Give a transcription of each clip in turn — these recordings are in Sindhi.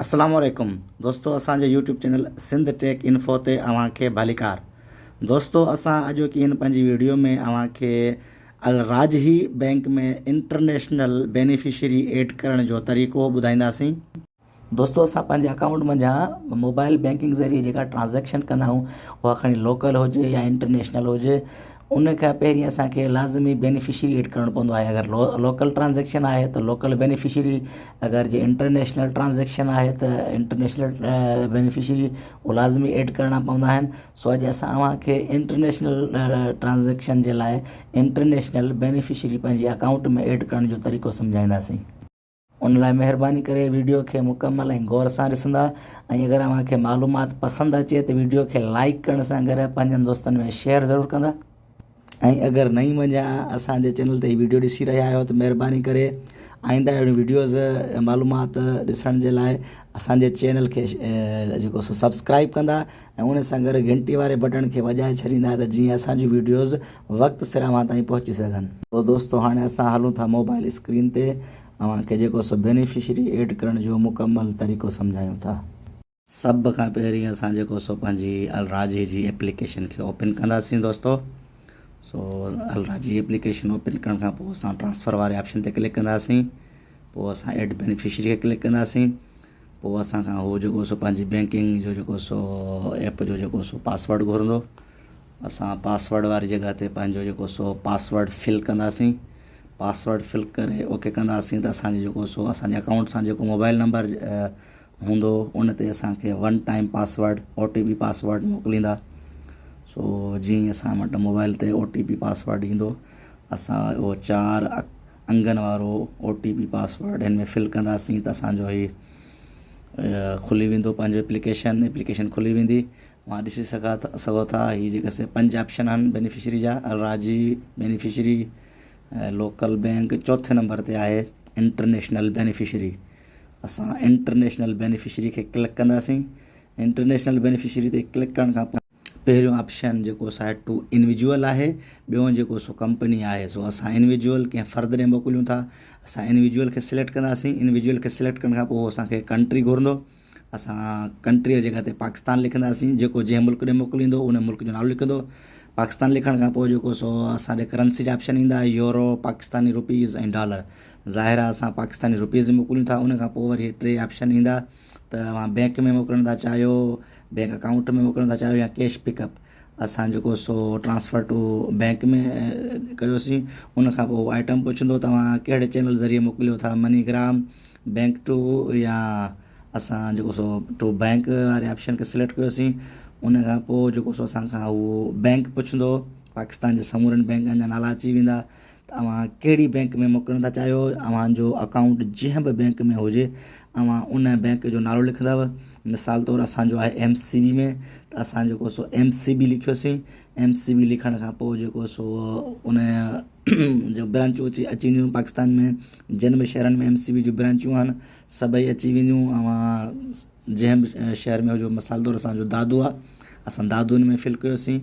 السلام عليڪم دوستو اسان جي YouTube channel Sindh tech info تي اوهان کي ڀليڪار دوستو اسان اڄوڪي هن پنهنجي ويڊيو ۾ اوهان کي الراجحي بينڪ ۾ انٽرنيشنل بينيفشري ايڊ ڪرڻ جو طريقو ٻڌائينداسين. دوستو اسان پنهنجي اڪائونٽ منجهان موبائل بينڪنگ ذريعي جيڪا ٽرانزيڪشن ڪندا آهيون اها کڻي لوڪل هجي يا انٽرنيشنل هجي ان کان پهرين اسان کي لازمي بينيفشري ايڊ ڪرڻو پوندو آهي اگر لوڪل ٽرانزيڪشن آهي ته لوڪل بينيفشري اگر جي انٽرنيشنل ٽرانزيڪشن آهي ته انٽرنيشنل بينيفشري اهو لازمي ايڊ ڪرڻا پوندا آهن. سو اڄ اسان اوهان کي انٽرنيشنل ٽرانزيڪشن جي لاء انٽرنيشنل بينيفشري پنهنجي اڪائونٽ ۾ ايڊ ڪرڻ جو طريقو سمجهائينداسين. ان لاء مهرباني ڪري ويڊيو کي مڪمل ۽ غور سان ڏسندا ۽ اگر اوهان کي معلومات پسند اچي ته ويڊيو کي لائيڪ ڪرڻ سان گڏ پنهنجن دوستن ۾ شيئر ضرور ڪندا ۽ اگر نئين منجهان اسان جي چينل تي هي ويڊيو ڏسي رهيا آهيو ته مهرباني ڪري آئنده اهڙيون ويڊيوز معلومات ڏسڻ جي لاء اسان جي چينل کي جيڪو سو سبسڪرائب ڪندا ۽ ان سان گڏ گهنٽي واري بٽڻ کي وڄائي ڇڏيندا ته جيئن اسان جون ويڊيوز وقت سر اوهان تائين پهچي سگهن. تو دوستو هاڻي اسان هلون ٿا موبائل اسڪرين تي اوهان کي جيڪو سو بينيفشري ايڊ ڪرڻ جو مڪمل طريقو سمجهايون ٿا. سڀ کان پهرين اسان جيڪو سو پنهنجي الراجي جي ايپليڪيشن کي اوپن ڪنداسين دوستو. سو الراجي ايپليڪيشن اوپن ڪرڻ کان پوء اسان ٽرانسفر واري آپشن تي ڪلڪ ڪنداسين. پوء اسان ايڊ بينيفشري کي ڪلڪ ڪنداسين. پوء اسان کان هو جيڪو سو پنهنجي بينڪنگ جو جيڪو سو ايپ جو جيڪو سو پاسورڊ گهرندو. اسان پاسورڊ واري جڳهه تي پنهنجو جيڪو سو پاسورڊ فل ڪنداسين. پاسورڊ فل ڪري اوڪي ڪنداسين ته اسان جو جيڪو سو اسان جي اڪائونٽ سان جيڪو موبائل نمبر هوندو ان تي اسان کي one time password O T P password موڪليندا. سو جيئن ئي اسان وٽ موبائل تي او ٽي پي پاسورڊ ايندو اسان اهو 4 انگن وارو او ٽي پي پاسورڊ هن ۾ فل ڪنداسين ته اسان جو هي کلي ويندو پنهنجو ايپليڪيشن ايپليڪيشن کلي ويندي. اوهان ڏسي سگهو ٿا هي جيڪي سي 5 آپشن آهن بينيفشري جا الراجي بينيفشري لوڪل بينڪ چوٿين نمبر تي آهي انٽرنيشنل بينيفشري. اسان انٽرنيشنل بينيفشري کي ڪلڪ ڪنداسين. انٽرنيشنل بينيفشري تي ڪلڪ ڪرڻ کان پوء پهريون آپشن جيڪو سو آهي ٽو انويجوئل آهي، ٻيون جيڪو سو ڪمپني آهي. سو اسان انويجوئل ڪنهن فرد ڏي موڪليون ٿا، اسان انويجوئل کي سليڪٽ ڪنداسين. انويجوئل کي سليڪٽ ڪرڻ کان پوء اسان کي ڪنٽري گهرندو، اسان ڪنٽري جي جڳهه تي پاڪستان لکنداسين. جيڪو جنهن ملڪ ڏي موڪليندو ان ملڪ جو نالو لکندو. پاڪستان لکڻ کان پوء جيڪو سو اسان ڏي ڪرنسي جا آپشن ايندا، يورو، پاڪستاني روپيز ۽ ڊالر. ظاهر آهي اسان پاڪستاني روپيز ۾ موڪليون ٿا. ان کان پوء وري 3 آپشن ايندا ته اوهان بينڪ ۾ موڪلڻ ٿا چاهيو، بينڪ اڪائونٽ ۾ موڪلڻ ٿا چاهيو يا ڪيش پڪ اپ. اسان جيڪو سو ٽرانسفر ٽو بينڪ ۾ ڪيوسين. ان کان پوء آئٽم پڇندو توهان ڪهڙي چينل ذريعي موڪليو ٿا، مني گرام، بينڪ ٽو يا اسان جيڪو سو ٽو بينڪ واري آپشن کي سليڪٽ ڪيوسين. ان کان پوء جيڪو سو اسان کان اهو بينڪ پڇندو، پاڪستان جي سمورن بينڪن جا نالا اچي ويندا ته اوهان ڪهڙي بينڪ ۾ موڪلڻ ٿا چاهيو. اوهان جو اڪائونٽ جنهن به بينڪ ۾ هجي اوهان ان بينڪ جو نالو لکندؤ. مثال طور اسان جو آهي ايم سي بي ۾ ته اسان جيڪو سو ايم سي بي لکيوسين. ايم سي بي لکڻ کان پوء جيڪو سو ان جو برانچون اچي وينديون پاڪستان ۾ جن به شهرن ۾ ايم سي بي جون برانچون آهن سڀئي اچي وينديون. اوهان جنهن به شهر ۾ هجو، مثال طور اسان جو دادو آهي، اسان دادو ان ۾ فل ڪيوسين.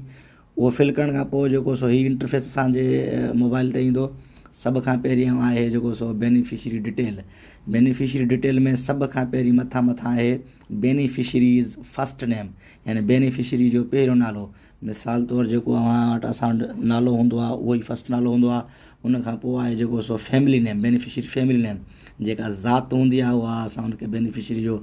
اهو فل ڪرڻ کان پوء جيڪو سو هي انٽرفيس اسان جي موبائل تي ايندو. سڀ کان پهرين آهي جيڪو سو بينيفشري ڊيٽيل. بينيفشري ڊيٽيل ۾ سڀ کان پهرين مٿان مٿان آهي بينيفشريز فرسٽ نيم، يعني بينيفشري جو پهريون نالو. مثال طور جيڪو اوهان وٽ اسان وٽ نالو هوندو آهي اهو ئي فرسٽ نالو هوندو آهي. ان کان پوء آهي جيڪو سو فيملي نيم، بينيفشري فيملي نيم جيڪا ذات هوندي آهي اها اسان ان کي بينيفشري جو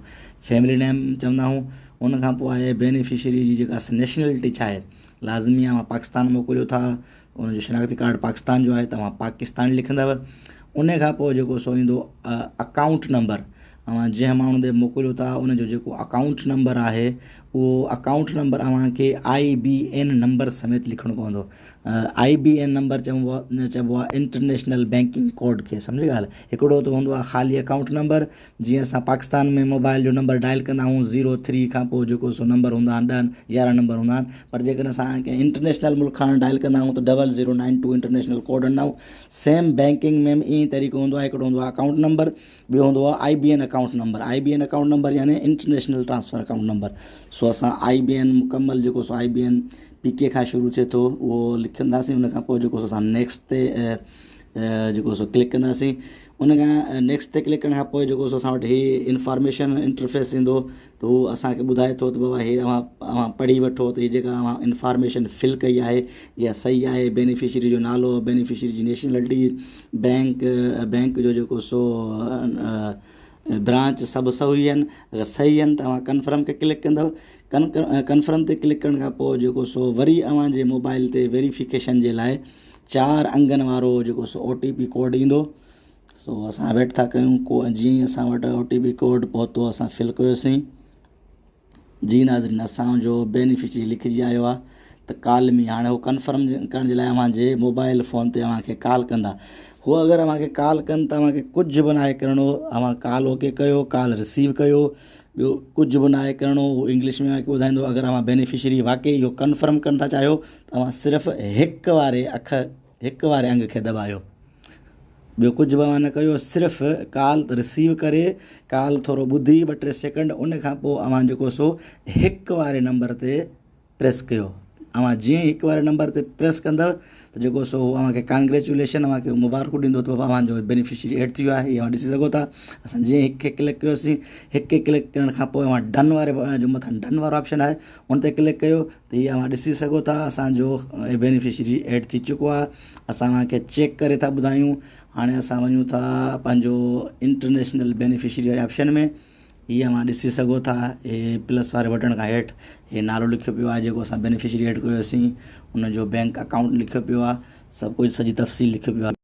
فيملي نيم چوندا آهيون. ان کان پوء آهي بينيفشري جي جيڪا نيشنلٽي ڇا آهي، لازمي آهي اوهان پاڪستان موڪليو ٿا، ان جو شناختي ڪارڊ پاڪستان جو آهي ته اوهان پاڪستاني لکندؤ. ان کان پوء جيڪو سو ايندو اڪائونٽ نمبر، اوهان جنهن ماڻهو ڏي موڪليو ٿا ان جو جيڪو اڪائونٽ نمبر آهي اهو اڪائونٽ نمبر اوهان کي آئي بي اين نمبر سميت لکڻو پوندو. آئي بي اين نمبر چئبو آهي انٽرنيشنل بينڪنگ ڪوڊ کي، سمجهي ڳالهه. هڪڙو ته هوندو آهي خالي اڪائونٽ نمبر، جيئن اسان پاڪستان ۾ موبائل جو نمبر ڊائل ڪندا آهيون زيرو ٿري کان پوء جيڪو سو نمبر هوندا آهن 10 11 نمبر هوندا آهن، پر جيڪڏهن اسان ڪنهن انٽرنيشنل ملڪ کان ڊائل ڪندا آهيون ته double zero nine two international code هڻندا آهيون. سيم بينڪنگ ۾ به ائين ئي طريقو هوندو آهي، هڪڙو هوندو آهي اڪائونٽ نمبر، ٻيو هوندو آهي آئي بي اين اڪائونٽ نمبر. آئي بي اين اڪائونٽ نمبر يعني انٽرنيشنل ٽرانسفر اڪائونٽ نمبر. سو اسان آئي بي اين مڪمل جيڪو سو آئي بي اين پي ڪي کان شروع ٿئي ٿو اهو لکنداسين. ان کان پوء جيڪو سو اسان نيڪسٽ تي جيڪو سو ڪلڪ ڪنداسين. ان کان نيڪسٽ تي ڪلڪ ڪرڻ کان پوء جيڪو سو اسان وٽ هي انفارميشن انٽرفيس ايندو ته هو اسان کي ٻڌائي ٿو ته بابا هي اوهان اوهان پڙهي وٺو ته هي جيڪا اوهان انفارميشن فل ڪئي آهي اها صحيح آهي بينيفشري جو نالو بينيفشري جي نيشنلٽي بينڪ بينڪ جو جيڪو سو برانچ سڀ صحيح آهن اگر صحيح آهن ته اوهان ڪنفرم کي ڪلڪ ڪندو ڪنفرم تي ڪلڪ ڪرڻ کان پوء جيڪو سو وري اوهان جي موبائل تي ويريفڪيشن جي لاء چار انگن وارو جيڪو سو او ٽي پي ڪوڊ ايندو سو اسان ويٽ ٿا ڪيون ڪو جيئن ئي اسان وٽ او ٽي پي ڪوڊ پهتو اسان فل ڪيوسين جي ناظرين اسان جو بينيفشري لکجي آيو آهي ته ڪال مي هاڻي هو ڪنفرم ڪرڻ جي لاء اوهان جي موبائل فون تي اوهان کي ڪال ڪندا هو اگر اوهان کي ڪال ڪن ته اوهان کي ڪجهه به ناهي ڪرڻو اوهان ڪال اوڪي ڪيو ڪال رسيو ڪيو ٻيو ڪجهه به ناهي ڪرڻو هو انگلش ۾ اوهان کي ٻڌائيندو اگر اوهان بينيفشري واقعي اهو ڪنفرم ڪرڻ ٿا چاهيو ته اوهان صرف هڪ واري اک هڪ واري انگ کي دٻايو ٻيو ڪجهه به اوهان نه ڪيو صرف ڪال رسيو ڪري ڪال ٿورو ٻڌي ٻه ٽي سيڪنڊ ان کان پوء اوهان جيڪو سو هڪ واري نمبر تي پريس ڪيو اوهان جيئن ئي هڪ واري نمبر تي پريس ڪندو ته جيڪو سو هو اوهان کي ڪانگريچوليشن اوهان کي مبارڪون ڏيندو ته بابا اوهان جو بينيفشري ايڊ ٿي ويو آهي اوهان ڏسي سگهو ٿا اسان جيئن هڪ کي ڪلڪ ڪيوسين هڪ کي ڪلڪ ڪرڻ کان پوء اوهان ڊن واري جو مٿان ڊن وارو آپشن آهي ان تي ڪلڪ ڪيو ته هي اوهان ڏسي سگهو ٿا اسان جو بينيفشري ايڊ ٿي چڪو آهي اسان اوهان کي چيڪ ڪري ٿا ٻڌايون هاڻي اسان وڃون ٿا پنهنجو انٽرنيشنل بينيفشري واري آپشن ۾ هي اوهان ڏسي سگهو ٿا هي پلس واري بٽڻ کان هيٺ هي نالو لکيو پيو آهي جيڪو اسان بينيفشري ايڊ ڪيوسين ان جو بينڪ اڪائونٽ لکيو پيو آهي سڀ ڪجهه سڄي تفصيل لکيو پيو آهي.